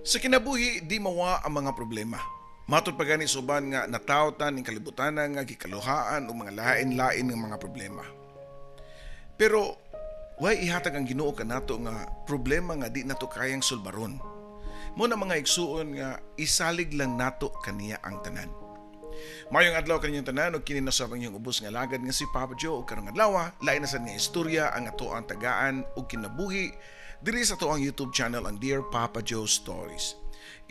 Sa kinabuhi, di mawa ang mga problema. Matod pa gani sa uban nga natawtan ning kalibutan nga gikaluhaan og mga lain-lain nga mga problema. Pero way ihatag ang Ginoo kanato nga problema nga di nato kayang sulbaron. Mao na, mga igsuon, nga isalig lang nato kaniya ang tanan. Maayong adlaw kaninyong tanan ug kini na sa inyong ubos nga alagad nga si Papa Joe, ug karong adlaw lain na sad nga istorya ang atoang tagaan ug kinabuhi diri sa atoang YouTube channel, ang Dear Papa Joe Stories.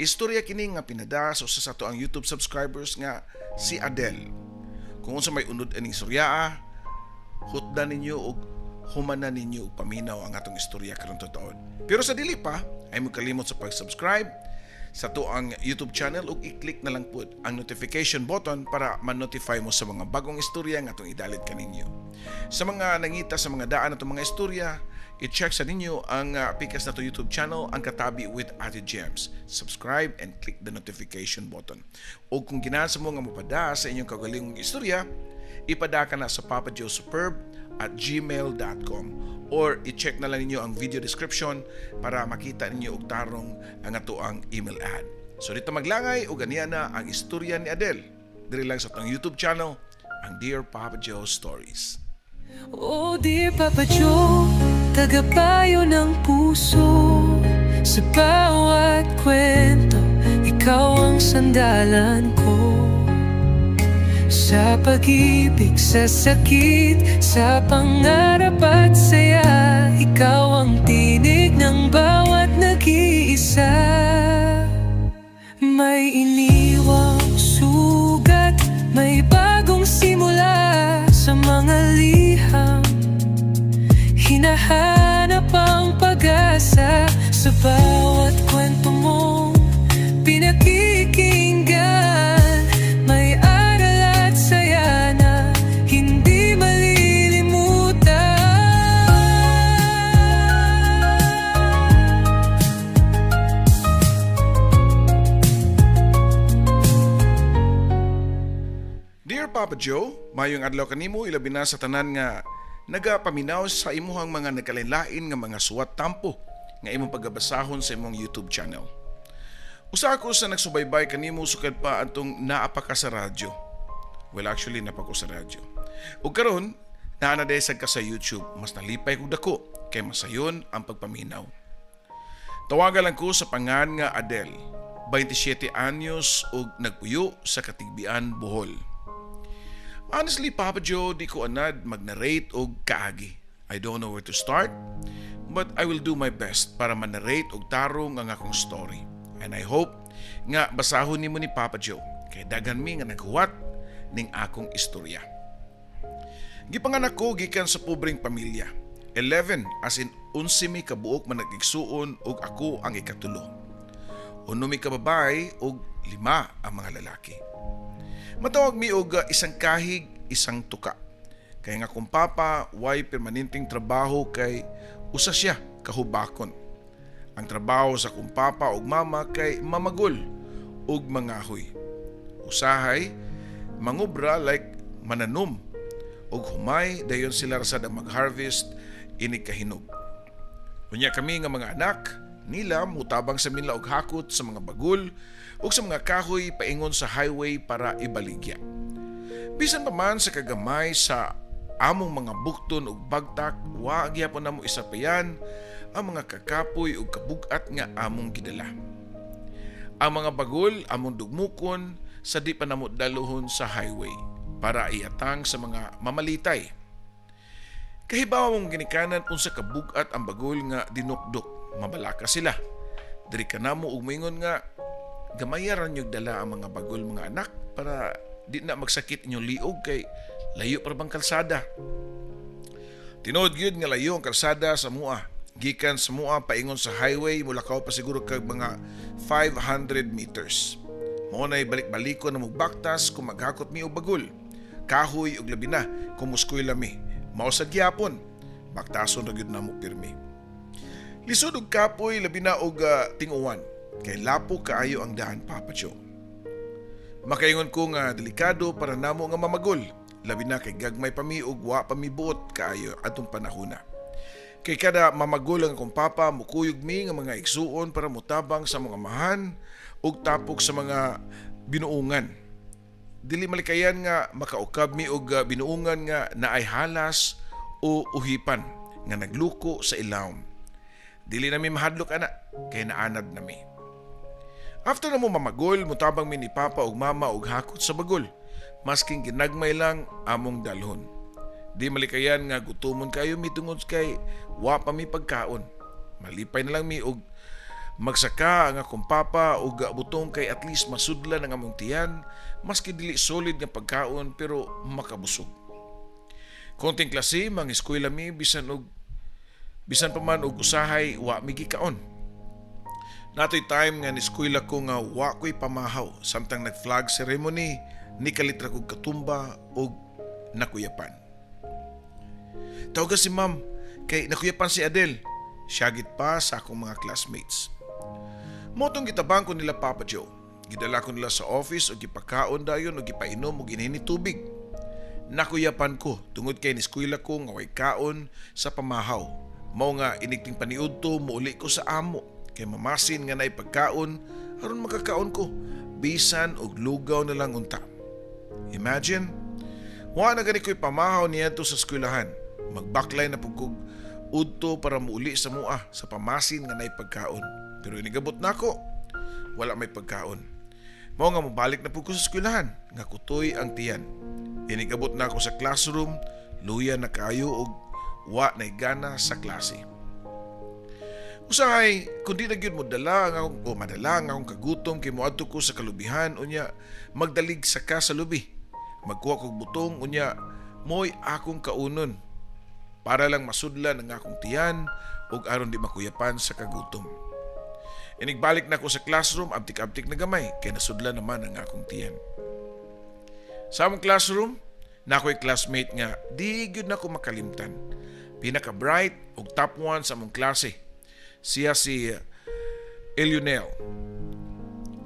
Istorya kini nga pinada sa usa sa atoang YouTube subscribers nga si Adele. Kung unsa may unod aning istorya, hutdan ninyo ug humana ninyo og paminaw ang atong istorya karon taon. Pero sa dili pa, ayaw mo kalimot sa pag-subscribe sa atoang YouTube channel ug i-click na lang pud ang notification button para ma-notify mo sa mga bagong istorya nga atong idalit kaninyo. Sa mga nangita sa mga daan atong mga istorya, i-check sa ninyo ang pikas nato YouTube channel, ang Katabi with Ate Gems. Subscribe and click the notification button. O kung ganahan sa mo nga mopada sa inyong kaugalingong istorya, ipada ka na sa papajoesuperb@gmail.com or i-check na lang ninyo ang video description para makita ninyo og tarong ang atoang email ad. So dito maglangay ug aniya na ang istorya ni Adele. Diri lang sa atong YouTube channel, ang Dear Papa Joe Stories. Oh dear Papa Joe, tagapayo ng puso. Sa bawat kwento, ikaw ang sandalan ko. Sa pag-ibig, sa sakit, sa pangarap at saya, ikaw ang tinig ng bawat nag-iisa. May iniwang sugat, may bagong simula. Sa mga liham, hinahanap ang pag-asa. Sa bawat kwento mong pinakikinggan, may aral at saya na hindi malilimutan. Dear Papa Joe, maayong adlaw kanimo, ilabi na sa tanan nga nagapaminaw sa imuhang mga nagkalain-lain nga mga suwat tampo nga imong pagabasahon sa imong YouTube channel. Usa ako sa nagsubaybay kanimo sukad pa atong naa pa ka sa radyo. Well, actually, naa pa ko sa radyo. Ug karon, naa na diay sad ka sa YouTube. Mas nalipay kog dako kay masayon ang pagpaminaw. Tawaga lang ko sa pangan nga Adele, 27 anyos ug nagpuyo sa Catigbian, Bohol. Honestly, Papa Joe, di ko anad mag-narrate og kaagi. I don't know where to start, but I will do my best para ma-narrate og tarong ang akong story. And I hope nga basahon nimo ni, Papa Joe, kay daghan mi nga naghuwat ning akong istorya. Gipanganak ko gikan sa pobreng pamilya. 11, as in 11 mi kabuok manag-igsuon ug ako ang ikatulo. Uno mi ka babae ug lima ang mga lalaki. Matawag mi og isang kahig, isang tuka. Kay nga akong papa, way permanenteng trabaho kay usa siya kahubakon. Ang trabaho sa akong papa ug mama kay mamagol ug mangahoy. Usahay, mangubra, like mananom ug humay, dayon sila ra sad ang mag-harvest inig kahinog. Unya kami nga mga anak nila, mutabang sa nila og hakot sa mga bagul ug sa mga kahoy paingon sa highway para ibaligya. Bisan pa man sa kagamay sa among mga bukton ug bagtak, wa gyapon namo isapayan ang mga kakapoy ug kabugat nga among gidala. Ang mga bagol among dugmukon sa di pa namo daluhon sa highway para iatang sa mga mamalitay. Kahibaw mong ginikanan unsa kabugat ang bagol nga dinukdok, mabalaka sila. Diri ka namo ug moingon nga gamaya ra nyo dala ang mga bagol, mga anak, para di na magsakit inyong liog kay layo pa bang kalsada. Tinuod gyud nga layo ang kalsada sa amoa. Gikan sa amoa paingon sa highway, mulakaw pa siguro kag mga 500 meters. Mao nay balik-baliko na mugbaktas kung maghakot mi og bagol, kahoy ug labi na kung muskwela mi. Mao sa gyapon, baktason ra gyud namo pirmi. Lisod og kapoy, labi na og tinguwan kay lapo kaayo ang daan, Papa Joe. Makaingon ko nga delikado para namo nga mamagol, labi na kay gagmay pa mi ug wa pa mi buot kaayo atong panahona. Kay kada mamagol ang akong papa, mukuyog mi nga mga igsuon para mutabang sa mga amahan ug tapok sa mga binuungan. Dili malikayan nga makaukab mi og binuungan nga naay halas o uhipan nga nagluko sa ilawom. Dili na mi mahadlok ana kay naanad na mi. After na mo mamagol, mutabang mi ni papa ug mama og hakot sa bagol. Masking ginagmay lang among dalhon. Di malikayan nga gutomon kayo mi tungod kay wa pa mi pagkaon. Malipay na lang mi og magsaka ang akong papa og butong kay at least masudlan ang among tiyan, maski dili solid nga pagkaon pero makabusog. Konting klase, mang-eskwela mi bisan pa man og usahay wa mi gikaon. Natoy time nga niskwela ko nga wa ko'y pamahaw samtang nag-flag ceremony, nikalit ra kog katumba og nakuyapan. "Tawga si ma'am kay nakuyapan si Adel," syagit pa sa akong mga classmates. Motong gitabang ko nila, Papa Joe. Gidala ko nila sa office og gipakaon dayon og gipainom og inini tubig. Nakuyapan ko tungod kay niskwela ko nga way kaon sa pamahaw. Mao nga inigting paniudto muuli ko sa amo kay mamasin nga naay pagkaon aron makakaon ko bisan og lugaw na lang unta. Imagine, wa na gani ko'y pamahaw niadto sa eskwelahan. Magbaklay na pud kog udto para muuli sa mua sa pamasin nga naay pagkaon. Pero inigabot nako, wala may pagkaon. Mao nga mobalik na pud ko sa eskwelahan nga kutoy ang tiyan. Inigabot nako sa classroom, luya na kayo og wa nay gana sa klase. Usahay, kung di na gyud mo dala ang akong, o madala ang akong kagutom kay moadto ko sa kalubihan, unya magdalig sa ka sa lubi. Magkuha kog butong, unya mo'y akong kaunon para lang masudlan ang akong tiyan ug aron di makuyapan sa kagutom. Inigbalik na ko sa classroom, abtik-abtik na gamay kay nasudlan naman ang akong tiyan. Sa among classroom, na ako'y classmate nga di gyud nako makalimtan. Pinaka-bright ug top 1 sa among klase. Siya si Elionel.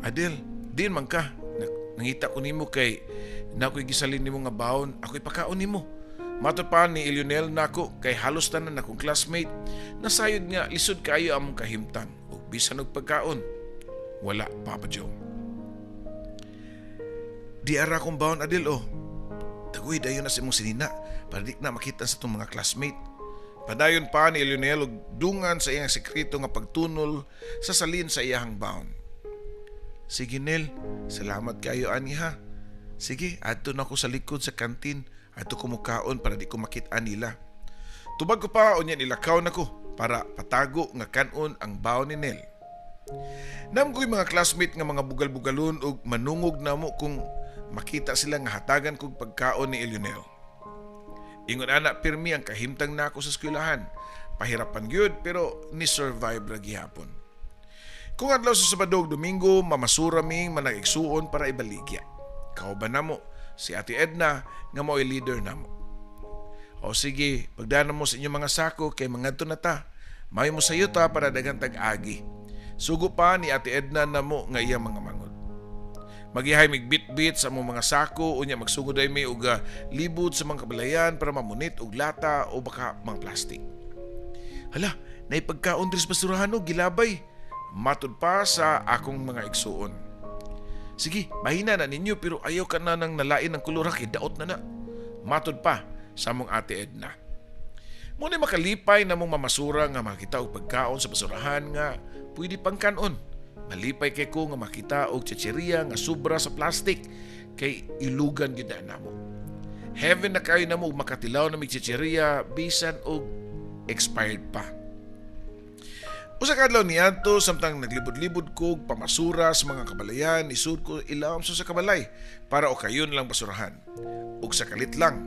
"Adel, diin man ka? Nangita ko nimo kay na ako'y gisalin nimo nga baon, ako'y pakaon nimo." Matod pa ni Elionel nako kay halos tanan akong classmate nasayod nga lisod kaayo among kahimtang ug bisan og pagkaon. Wala, Papa Joe. "Di ara akong baon, Adel, oh. Tagoy dayon na sa imong sinina para di na makita sa atong mga classmate." Padayon pa ni Lionel og dungan sa iyang sekreto nga pagtunol sa salin sa iyahang baon. "Sige Nel, salamat kayo ani ha. Sige, adto na ko sa likod sa kantin. Adto ko mukaon para di ko makita nila." Tubag ko pa, unya nilakaw na ko para patago nga kanon ang baon ni Nel. Naa ko'y mga classmate nga mga bugal-bugalon ug manungog namo kung makita sila nga hatagan kog pagkaon ni Lionel. Ingon ana pirmi ang kahimtang nako sa eskwelahan. Pahirapan gyud pero ni survive ra gihapon. Kung adlaw sa Sabado ug Domingo, mamasura ming manag-igsuon para ibaligya. Kauban namo si Ate Edna nga mao'y leader namo. "O sige, pagdana mo sa inyong mga sako kay mangadto na ta. Mayo mo sayo ta para daghan tag-agi." Sugo pa ni Ate Edna namo nga iyang mga mangod. Magihay mig bit-bit sa among mga sako, unya magsugod ay mi og libod sa mga kabalayan para mamunit og lata o baka mga plastic. "Hala, naay pagkaon diri sa basurahan o gilabay." Matud pa sa akong mga igsuon. "Sige, mahina na ninyo pero ayaw ka na nang nalain ng kolor kay daot na na." Matud pa sa among Ate Edna. Muna makalipay na mong mamasura nga makita og pagkaon sa basurahan nga pwede pang kanon. Malipay kay ko nga makita og chicheria nga sobra sa plastic kay ilugan gyud na namo. Heaven na kayo namo og makatilaw na mig chicheria bisan og expired pa. Usa ka adlaw niadto, samtang naglibod-libod ko og pamasura sa mga kabalayan, isud ko ilawom sa kabalay para o kayon lang basurahan. Ug sa kalit lang,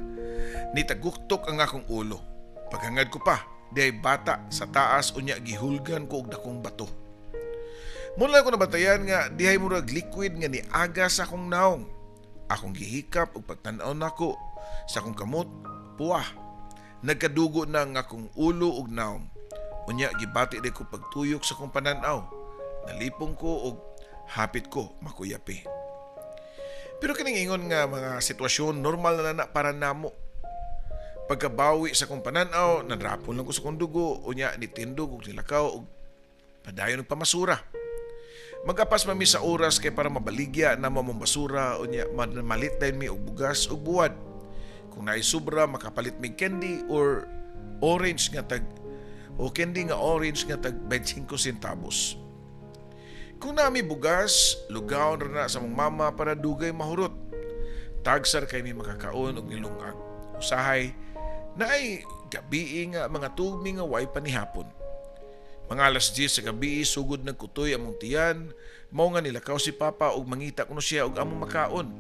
nitaguktok ang akong ulo. Paghangad ko pa, diay bata sa taas, unya gihulgan ko og dakong bato. Mula ko nabatayan nga dihay murag liquid nga niaga sa akong naong. Akong gihikap ug pagtan-aw nako sa akong kamot, puwah. Nagkadugo na ang akong ulo ug naong. Unya gibati di ko pagtuyok sa akong pananaw. Nalipong ko og hapit ko makuyapi. Pero kining ingon nga mga sitwasyon, normal na na para namo. Pagkabawi sa akong panan-aw, nanrapon lang ko sa akong dugo, unya nitindog ug nilakaw ug padayon og pamasura. Magapas man mi sa oras kay para mabaligya na among basura, unya malit dayon mi og bugas ug buwad. Kung naay sobra, makapalit mi candy or orange nga tag o candy nga orange nga tag 25 centavos. Kung naa mi bugas, lugawon ra na sa among mama para dugay mahurot. Tagsar kay mi makakaon og nilungag. Usahay, naay gabii nga mga tugmi nga way panihapon. Mga alas 10 sa gabi, sugod nagkutoy among tiyan, mao nga nilakaw si Papa og mangita kuno siya og among makaon.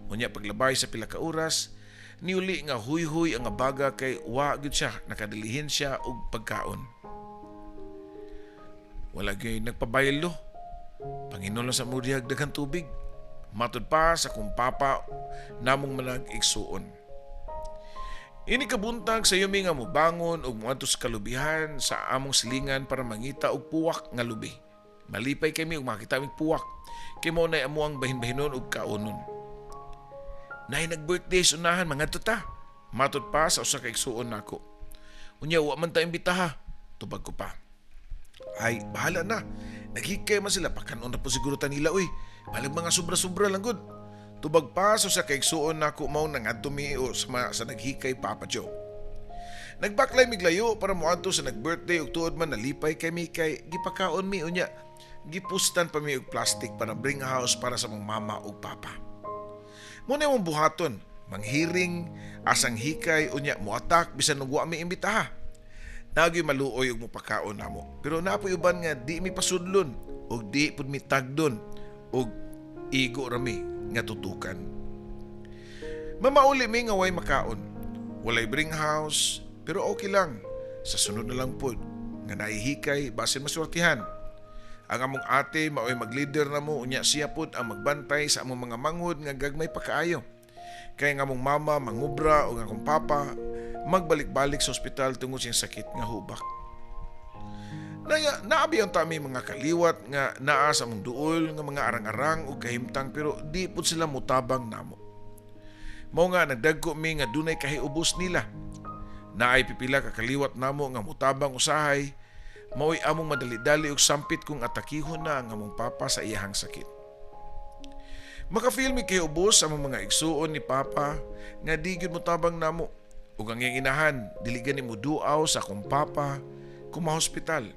Unya paglabay sa pila ka oras, niuli nga huyhoy ang abaga kay wa gyud siya nakadilihin siya og pagkaon. Wala gyud nagpabaylo. Panginom lang sa mo dihag daghang tubig. Matud pa sa akong papa namong manag igsuon. Ini kabuntag sayo mi nga mobangon og moadto sa kalubihan sa among silingan para mangita og puwak nga lubi. Malipay kami og makita mig puwak. Kay mao nay amo ang bahin-bahinon og kaonon. Nay nag-birthday sa unahan, mangadto ta. Matud pa sa usa ka igsuon nako. Unya wa man ta imbitaha. Tubag ko pa. Ay, bahala na. Naghikay man sila, pakanon na po siguro ta nila, uy. Balag mga sobra-sobra lang gud. Tubag pa sa usa ka igsuon nako, mao nangadto mi o sa naghikay, Papa Joe. Nagbaklay miglayo para moadto sa nag-birthday ug tuod man nalipay kami kay gipakaon mi, unya gipustan pa mi og plastic para bring house para sa mong mama ug papa. Mo na imong buhaton, manghiring asang hikay, unya moatak bisan ug wa mi imbitaha. Nagi maluoy og mopakaon namo. Pero naa poy uban nga di mi pasudlon ug di pud mi tagdon ug igo ra mi nga tutukan. Mamauli mi nga way makaon. Walay bring house, pero okay lang. Sa sunod na lang pod nga naihikay, basin maswertihan. Ang among ate maoy mag-leader na mo, unya siya pod ang magbantay sa among mga manghod nga gagmay pa kaayo. Kay ang among mama mangubra o ang akong papa magbalik-balik sa ospital tungod sa sakit nga hubak. Naya, naabi ang tami mga kaliwat nga naa sa among duol nga mga arang-arang o kahimtang, pero di pud sila mutabang namo. Mao nga nagdagko mi nga dunay kahiubos nila. Naay pipila ka kaliwat namo nga mutabang usahay, mao'y among madali-dali og sampit kung atakihon na ang among papa sa iyahang sakit. Maka-feel mi kahiubos sa among mga igsuon ni papa nga di gyud motabang namo, ug ang iyang inahan dili gani moduaw sa akong papa kung mahospital.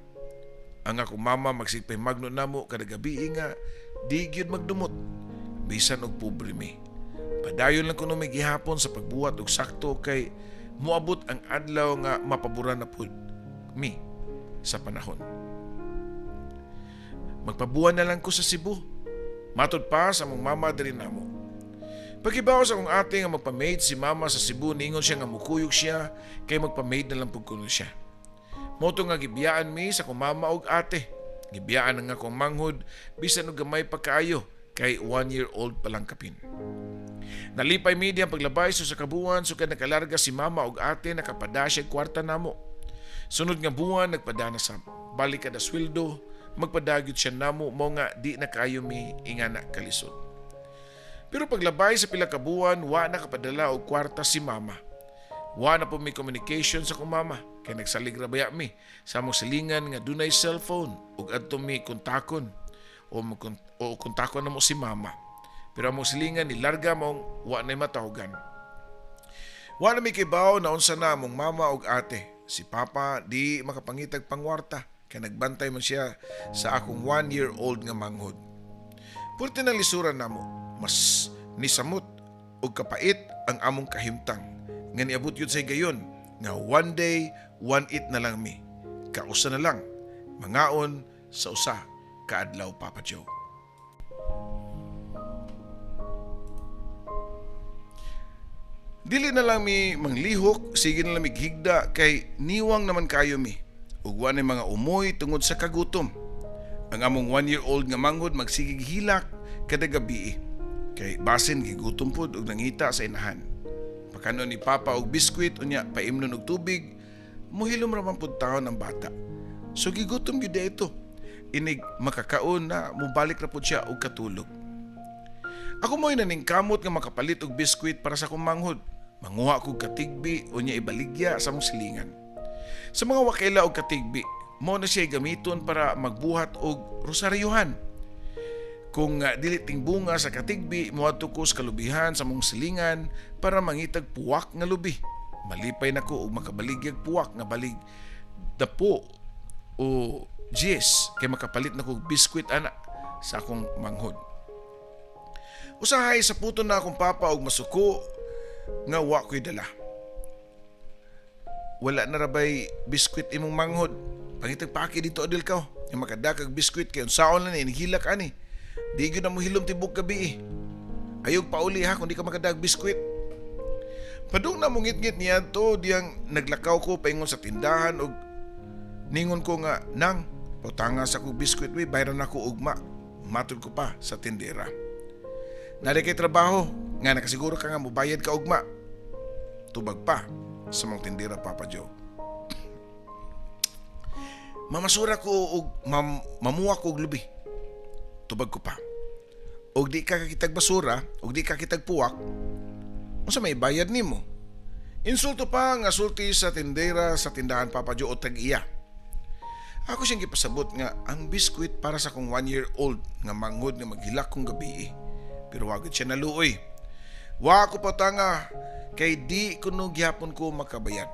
Ang akong mama magsigpay magno namo kada gabi nga di gyud magdumot bisan og pobre mi. Padayon lang kuno mi gihapon sa pagbuhat og sakto kay moabot ang adlaw nga mapaboran na pud mi sa panahon. Magpabuan na lang ko sa Cebu. Matod pa sa among mama diri namo. Pagkibaw sa akong ate nga magpa-maid si mama sa Cebu, ningon siya nga mukuyog siya kay magpa-maid na lang pud kuno siya. Mao to nga gibiyaan mi sa akong mama og ate. Gibiyaan ang akong manghod bisan og gamay pa kaayo kay 1 year old pa lang kapin. Nalipay mi diyang paglabay sa kabuan sukad nakalarga si mama og ate, nakapada siya kwarta namo. Sunod nga buwan nagpada na sa balik kada sweldo, magpadagyod siya namo, mao nga di na kaayo mi ingana kalisod. Pero paglabay sa pila ka buwan, wa na kapadala og kwarta si mama. Wa na po mi communication sa akong mama kay nagsalig ra baya mi sa among silingan nga dunay cellphone ug adto mi kontakon o kontakon namo si mama. Pero among silingan ni larga, mong wa nay matawagan. Wa na mi kibaw na unsa na among mama ug ate. Si papa di makapangitag pangwarta kay nagbantay man siya sa akong 1 year old nga manghod. Purti na lisuran namo, mas nisamot og kapait ang among kahimtang nga niabot yun sa higayon nga one day, one eat na lang mi. Kausa na lang, mangaon sa usa kaadlaw, Papa Joe. Dili na lang mi manglihok, sige na lang mi higda kay niwang naman kayo mi. Ug wa na mga umoy tungod sa kagutom. Ang among 1 year old nga manghod magsigig hilak kada gabi. Kay basin gigutom pod og nangita sa inahan. Pakanon ni Papa og biskwit, unya paimnon og tubig, muhilom ra man pud taon ang bata. So gigutom gyud ito. Inig makakaon na, mubalik ra pud siya og katulog. Ako mo'y naningkamot nga makapalit og biskwit para sa akong manghod. Manguha kog katigbi unya ibaligya sa among silingan. Sa mga wakaila og katigbi, mao na siya gamiton para magbuhat og rosaryohan. Kung dili tingbunga sa katigbi, moadto ko sa kalubihan sa among silingan para mangitag puwak nga lubi. Malipay na ko og makabaligyag puwak nga balig dapo o 10 kay makapalit na kog biskwit ana sa akong manghod. Usahay saputon na akong papa og masuko nga wa ko'y dala. "Wala na rabay biskwit imong manghod? Pangitag paki dito adil ka. Nga makadakag biskwit kay unsaon lang ni inghilak ani. Di gyud na mo hilom tibok gabi eh. Ayog pauli ha kung di ka makadag biskwit." Padung na mongitngit niya to diyang naglakaw ko paingon sa tindahan og ningon ko nga, "Nang, pautanga sa kog biskwit we, bayran nako ugma," matod ko pa sa tindera. "Naa kay trabaho nga nakasiguro ka nga mobayad ka ugma," tubag pa sa mga tindera, Papa Joe. "Mamasura ko og mamuha ko og lubi," tubag ko pa. "Og di ka kakitag basura, og di ka kitag puwak, unsa may bayad nimo?" Insulto pa nga sulti sa tindera sa tindahan, Papa Joe, o tag-iya. Ako siyang gipasabot nga ang biskwit para sa akong 1-year-old nga manghod nga maghilak kong gabi eh. Pero wa gud siya naluoy. "Wa ko pautanga kay di kuno gihapon ko makabayad."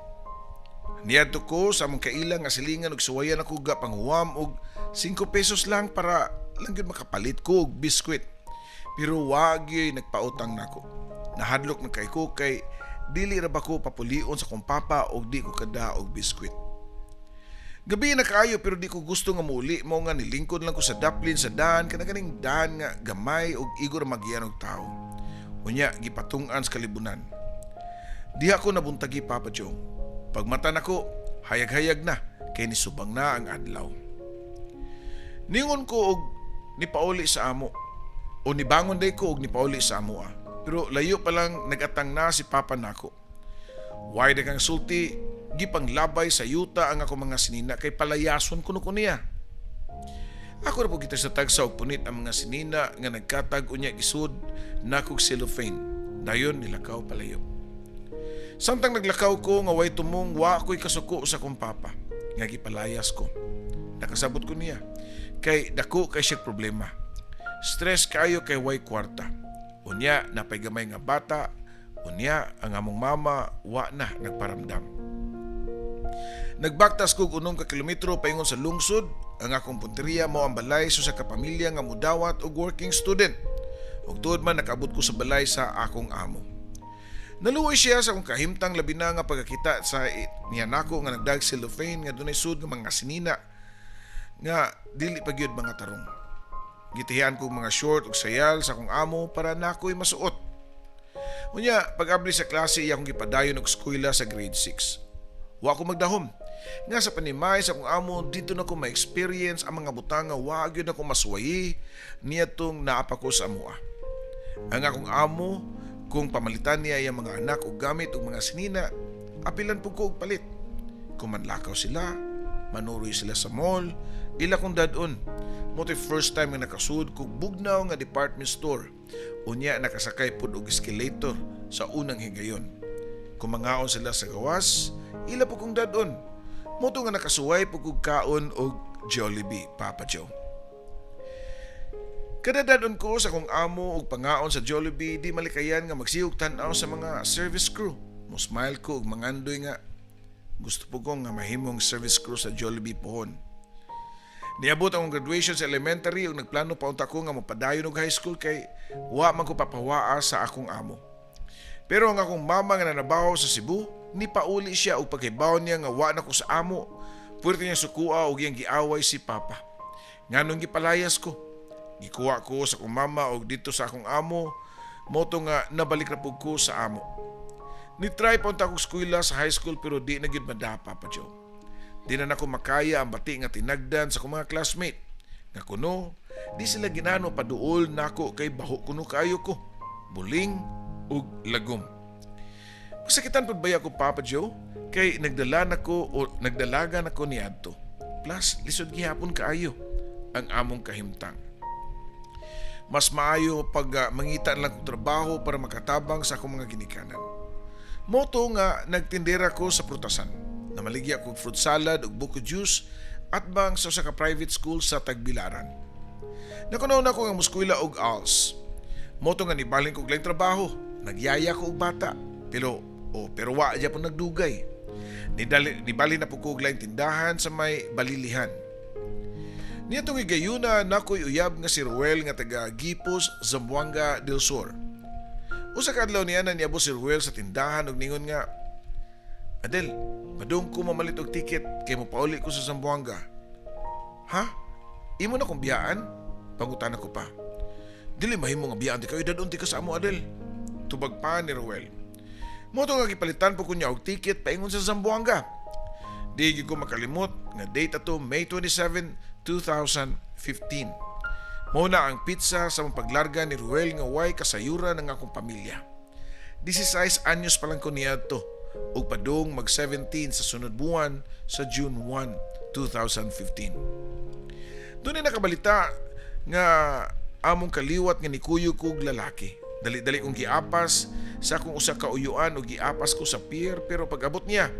Niadto ko sa among kaila nga silingan og suwayan ako ga panghuwam og 5 pesos lang para lang gyud makapalit ko og biskwit. Pero wa gyud nagpautang nako. Nahadlok na kay ko kay dili ra ba ko papulion sa akong papa og di ko kada og biskwit. Gabi na kaayo pero di ko gusto nga muuli, mao nga nilingkod lang ko sa daplin sa daan, kana ganing daan nga gamay og igo ra magiyan og tawo. Unya gipatung-an sa kalibunan. Diha ko nabuntagi, Papa Joe. Pagmata nako, hayag-hayag na kay nisubang na ang adlaw. Ningon ko og nipauli sa amo o nibangon day ko og nipauli sa amo ah. Pero layo pa lang, nagatang na si Papa nako. Way daghang sulti, gipanglabay sa yuta ang ako mga sinina kay palayason kuno ko niya. Ako ra po kita sa tagsa og punit ang mga sinina nga nagkatag, unya gisud nakog cellophane. Dayon nilakaw palayo. Samtang naglakaw ko nga way tumong, wa ko'y kasuko sa akong papa nga gipalayas ko. Nakasabot ko niya kay dako kay siya problema. Stress kayo kay way kwarta. Unya napay gamay nga bata, unya ang among mama wa na nagparamdam. Nagbaktas kog 6 ka kilometro paingon sa lungsod. Ang akong punteriya mao ang balay sa ka pamilya nga mudawat og working student. Ug tuod man, nakaabot ko sa balay sa akong amo. Naluoy siya sa akong kahimtang, labi na nga pagkakita sa niya nako nga nagdag cellophane nga dunay sud nga mga sinina nga dili pa gyud mga tarong. Gitihian kog mga short ug sayal sa akong amo para nako'y masuot. Unya, pag-abli sa klase, iya akong gipadayon og eskwela sa grade 6. Wa ko magdahom. Nga sa panimay sa akong amo, dito na ko ma-experience ang mga butang nga wa gyud ako masuwayi niadtong naa pa ko sa amoa. Ang akong amo, kung pamalitan niya iyang mga anak og gamit og mga sinina, apilan pud ko og palit. Kung manlakaw sila, manuroy sila sa mall, ila kong dad-on. Mao first time nga nakasud kog bugnaw nga department store. Unya nakasakay pud og escalator sa unang higayon. Kung mangaon sila sa gawas, ila pud kong dad-on. Mao to nga nakasuway pud kog kaon og Jollibee, Papa Joe. Kada dad-on ko sa akong amo og pangaon sa Jollibee, di malikayan nga magsigog tan-aw sa mga service crew. Mo smile ko og mangandoy nga gusto pud ko nga mahimong service crew sa Jollibee pohon. Niabot ang graduation sa elementary ug nagplano pa unta ko nga mopadayon og high school kay wa man ko papawaa sa akong amo. Pero ang akong mama nga nanabaho sa Cebu, nipauli siya og paghibaw niya nga wa na ko sa amo. Puwerte niya sukua og iyang giaway si Papa. Nganong gipalayas ko. Gikuha ko sa akong mama og dito sa akong amo, mao to nga nabalik ra pud ko sa amo. Ni-try pa unta akong eskwela sa high school pero di na gyud madapa, Papa Joe. Di na nako makaya ang bati nga tinagdan sa akong mga classmate. Nga kuno, di sila ginano paduol nako kay baho kuno kaayo ko. Buling ug lagom. Masakitan pud baya ko, Papa Joe, kay nagdala nako o nagdalaga nako niadto. Plus lisod gihapon kaayo ang among kahimtang. Mas maayo pag mangita lang kog trabaho para makatabang sa akong mga ginikanan. Mao to nga nagtindera ko sa prutasan. Namaligya ko og fruit salad ug buko juice atbang sa usa ka private school sa Tagbilaran. Nakunaw na ko nga muskwela og ALS. Mao to nga nibalhin ko og laing trabaho. Nagyaya ko og bata. Pero wa gyapon nagdugay. Nibali na po ko og laing tindahan sa may Balilihan. Niadtong higayuna nakoy uyab nga si Ruel nga taga Guipos, Zamboanga del Sur. Usa ka adlaw niya na niabot si Ruel sa tindahan ug ningon nga, "Adel, padung ko mamalit og ticket kay mopauli ko sa Zamboanga." "Ha? Imo na kong biyaan?" pangutana ko pa. "Dili mahimo nga biyaan ti ka, edad ti ka sa amo, Adel," tubag pa ni Ruel. Mao to nga gipalitan po ko niya og ticket paingon sa Zamboanga. Di gyud ko makalimot nga date ato, May 27, 2015. Mao na ang petsa sa among paglarga ni Ruel nga way kasayuran ng akong pamilya. 16 anyos pa lang ko niadto ug padung mag 17 sa sunod buwan sa June 1, 2015. Dunay nakabalita nga among kaliwat nga nikuyog kog lalaki. Dali-dali kong giapas sa akong usa ka uyuan ug giapas ko sa pier, pero pag-abot niya,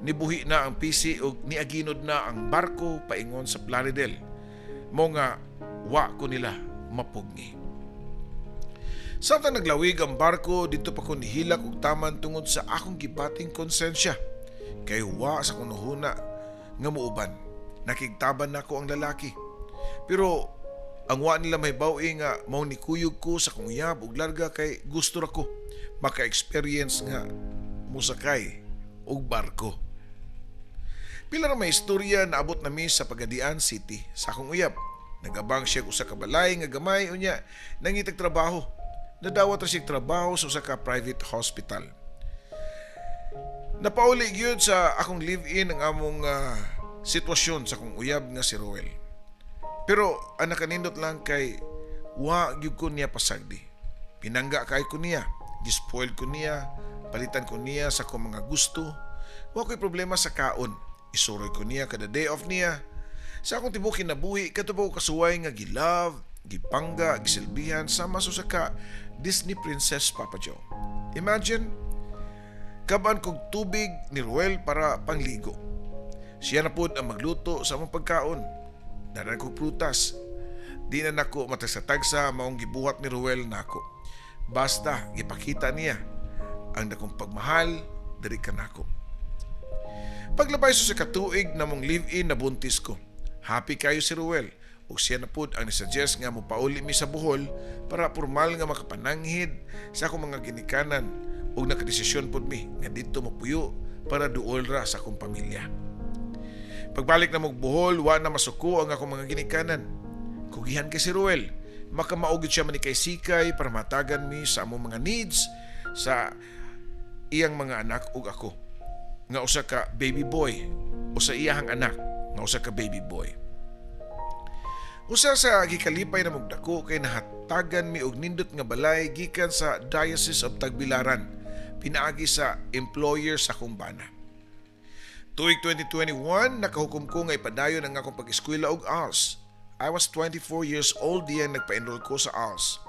nibuhi na ang pisi ug niaginod na ang barko paingon sa Plaridel. Mao nga wa ko nila mapugni. Samtang naglawig ang barko, didto pa ko nihilak og taman tungod sa akong gibating konsensya. Kay wa sa kunuhuna nga muuban. Nakigtaban nako ang lalaki. Pero ang wa nila mahibaw nga mao nikuyog ko sa akong uyab ug larga kay gusto ra ko maka-experience nga musakay og barko. Pila ra may istorya, naabot nami sa Pagadian City sa akong uyab. Nagabang siya og usa ka balay nga gamay, unya nangitag trabaho. Nadawat ra siya trabaho sa usa ka private hospital. Napauli gyud sa akong live-in ang among sitwasyon sa akong uyab nga si Roel. Pero ang nakanindot lang kay wa gyud ko niya pasagdi. Pinangga kay ko niya, gispoil ko niya, palitan ko niya sa akong mga gusto. Wa ko'y problema sa kaon. Isuroy ko niya kada day off niya. Sa akong tibuok kinabuhi, kadto pa ko kasuway nga gilove, gipangga, gisilbihan sama sa usa ka Disney princess, Papa Joe. Imagine, kabaan kog tubig ni Ruel para pangligo. Siya na pod ang magluto sa among pagkaon. Daran kog prutas. Di na nako matagsa-tagsa maong gibuhat ni Ruel nako. Basta gipakita niya ang dakong pagmahal diri kanako. Paglabay sa katuig namong live-in, nabuntis ko. Happy kayo si Ruel ug siya na pud ang nisuggest nga mopauli mi sa Bohol para formal nga makapananghid sa akong mga ginikanan, ug nakadesisyon pud mi nga didto mopuyo para duol ra sa akong pamilya. Pagbalik na mog Bohol, wa na masuko ang akong mga ginikanan. Kugihan kay si Ruel, makamao gyud siya manikay-sikay para matagan mi sa among mga needs sa iyang mga anak ug ako nga usa ka baby boy o sa iyahang anak nga usa ka baby boy. Usa sa gikalipay na dako kay nahatagan mi og nindot nga balay gikan sa Diocese of Tagbilaran pinaagi sa employer sa akong bana. Tuig 2021, nakahukom ko nga ipadayon ang akong pag-eskwela og ALS. I was 24 years old diyang nagpa-enroll ko sa ALS,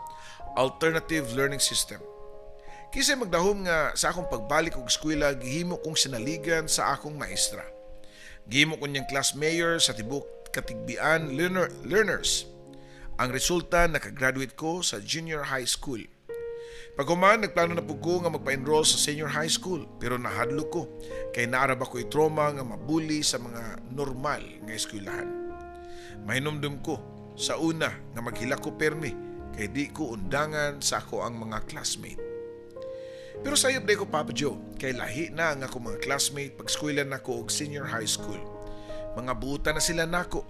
Alternative Learning System. Kinsay magdahom nga sa akong pagbalik og eskwela, gihimo kong sinaligan sa akong maestra. Gihimo ko niyang class mayor sa tibuok Catigbian learners. Ang resulta, nakagraduate ko sa junior high school. Paghuman, nagplano na po ko nga magpa-enroll sa senior high school, pero nahadlok ko kay naa ra ba ko'y trauma nga mabully sa mga normal nga eskwelahan. Mahinumdum ko sa una nga maghilak ko permi kay di ko undangan sa ako ang mga classmate. Pero sayop diay ko, Papa Joe, kay lahi na ang akong mga classmate pag eskwela nako og senior high school. Mga buta na sila nako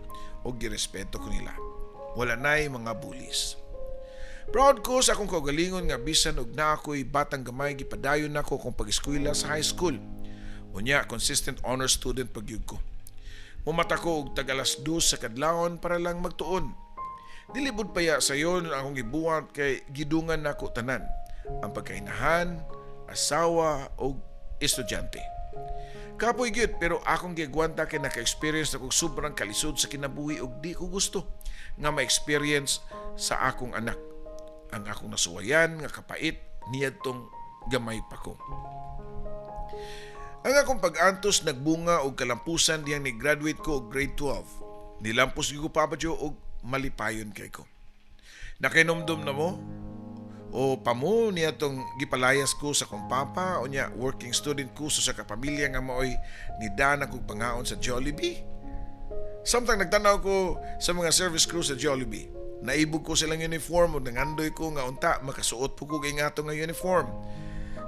og girespeto ko nila. Wala na'y mga bullies. Proud ko sa akong kaugalingon nga bisan og naa ko'y batang gamay, gipadayon nako akong pag-eskwela sa high school. Unya, consistent honor student pa gyud ko. Mumata ko og tag 2:00 sa kadlawon para lang magtuon. Dili pud paya sayon ang akong gibuhat kay gidungan nako tanan: ang pagkainahan, asawa og estudyante. Kapoy gyud, pero akong giagwanta kay naka-experience na kog sobrang kalisod sa kinabuhi ug di ko gusto nga ma-experience sa akong anak ang akong nasuwayan nga kapait niadtong gamay pa ko. Ang akong pag-antos nagbunga og kalampusan diyang ni-graduate ko og grade 12. Nilampos gyud ko, Papa Joe, og malipayon kay ko. Nakahinumdom na mo o pamo niya tong gipalayas ko sa kong papa, unya working student ko sa kapamilya nga maoy nidana kog pangaon sa Jollibee. Samtang nagtanaw ko sa mga service crew sa Jollibee, naibog ko silang uniform ug nangandoy ko nga unta makasuot po kog ingato nga uniform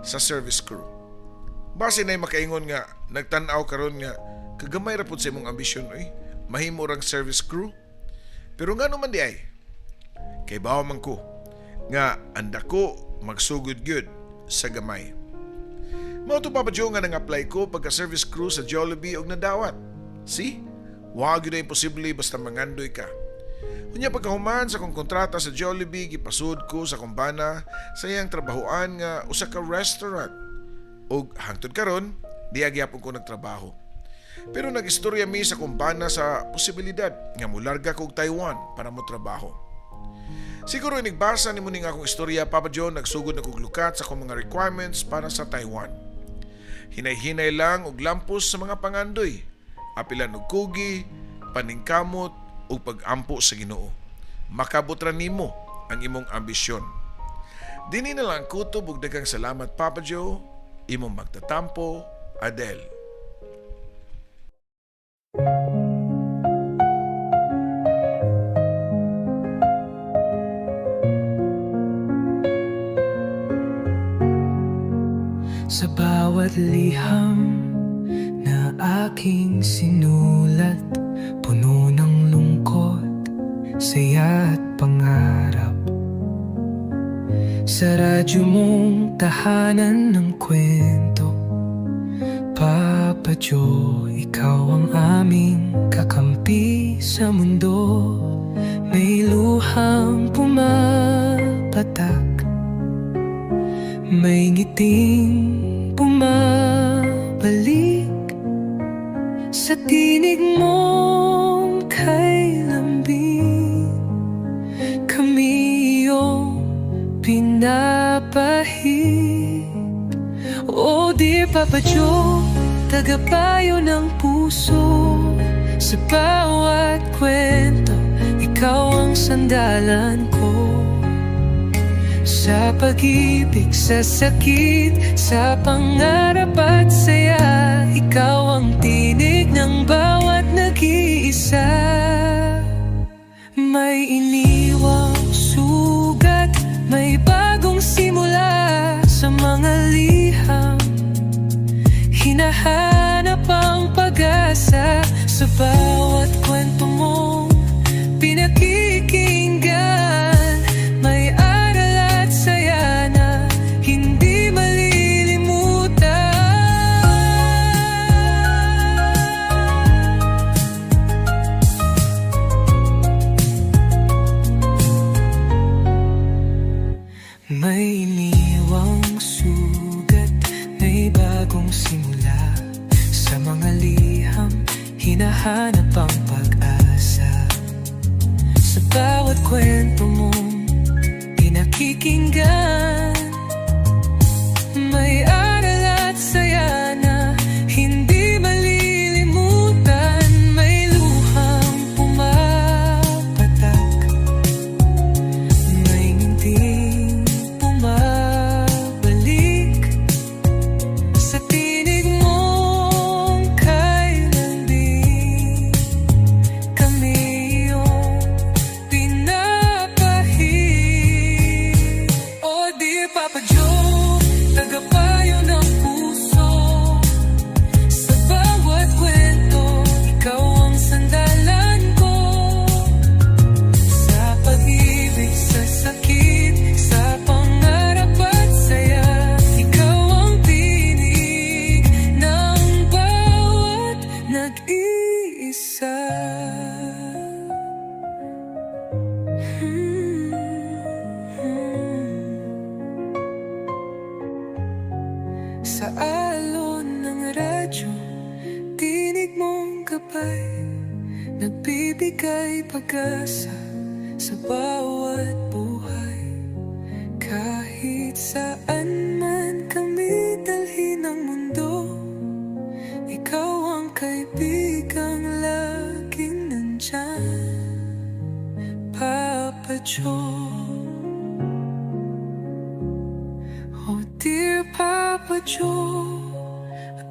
sa service crew. Base na makaingon nga nagtan-aw karon nga kagamay ra pud sa imong ambisyon oy, mahimo rang service crew. Pero ngano man di ay? Kay bawo man ko nga anda ko magsugod gyud sa gamay. Mao to, Papa Joe, nga nang-apply ko pagka service crew sa Jollibee og nadawat. See? Wa gyud na imposible basta mangandoy ka. Unya pagkahuman sa akong kontrata sa Jollibee, gipasud ko sa akong bana sa iyang trabahoan nga usa ka restaurant. Og hangtod karon, diya gyapon ko nagtrabaho. Pero nag-istorya mi sa akong bana sa posibilidad nga mularga kog Taiwan para mo trabaho. Siguro inigbasa nimo ning akong istorya, Papa Joe, nagsugod na kog lukat sa akong mga requirements para sa Taiwan. Hinay-hinay lang og lampos sa mga pangandoy. Apilan og kugi, paningkamot ug pag-ampo sa Ginoo. Makabot ra nimo ang imong ambisyon. Dini na lang kutob ug daghang salamat, Papa Joe, imong magtatampo, Adele. Sa bawat liham na aking sinulat, puno ng lungkot, saya at pangarap. Sa radyo mong tahanan ng kwento, Papa Joe, ikaw ang aming kakampi sa mundo. May luhang pumapatak, may ngiting bumabalik. Sa tinig mong kay lambing, kami iyong pinapahid. Oh dear Papa Joe, tagapayo ng puso. Sa bawat kwento, ikaw ang sandalan ko. Sa pag-ibig, sa sakit, sa pangarap at saya, ikaw ang tinig ng bawat nag-iisa. May iniwang sugat, may bagong simula. Sa mga liham, hinahanap ang pag-asa. Sa bawat kwento mong pinakikinggan, may aral at saya na hindi malilimutan. May iniwang sugat, may bagong simula. Sa mga liham, hinahanap ang pag-asa. Sa bawat kwento mong pinakikinggan, may aral at saya na hindi malilimutan. May luhang pumapatak, may ngiting bumabalik. Sa tinig mong kay lambing, kami iyong pinapahid. Oh dear Papa Joe, tagapayo ng puso. Sa bawat kwento, ikaw ang sandalan ko. Sa pag-ibig, sa sakit, sa pangarap at saya, ikaw ang tinig ng bawat nag-iisa. Sa alon ng radyo, tinig mong gabay, nagbibigay pag-asa sa bawat buhay. Kahit saan man kami dalhin ng mundo. Joe. Oh, dear Papa Joe,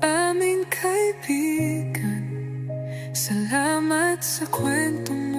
aming kaibigan, salamat sa kwento.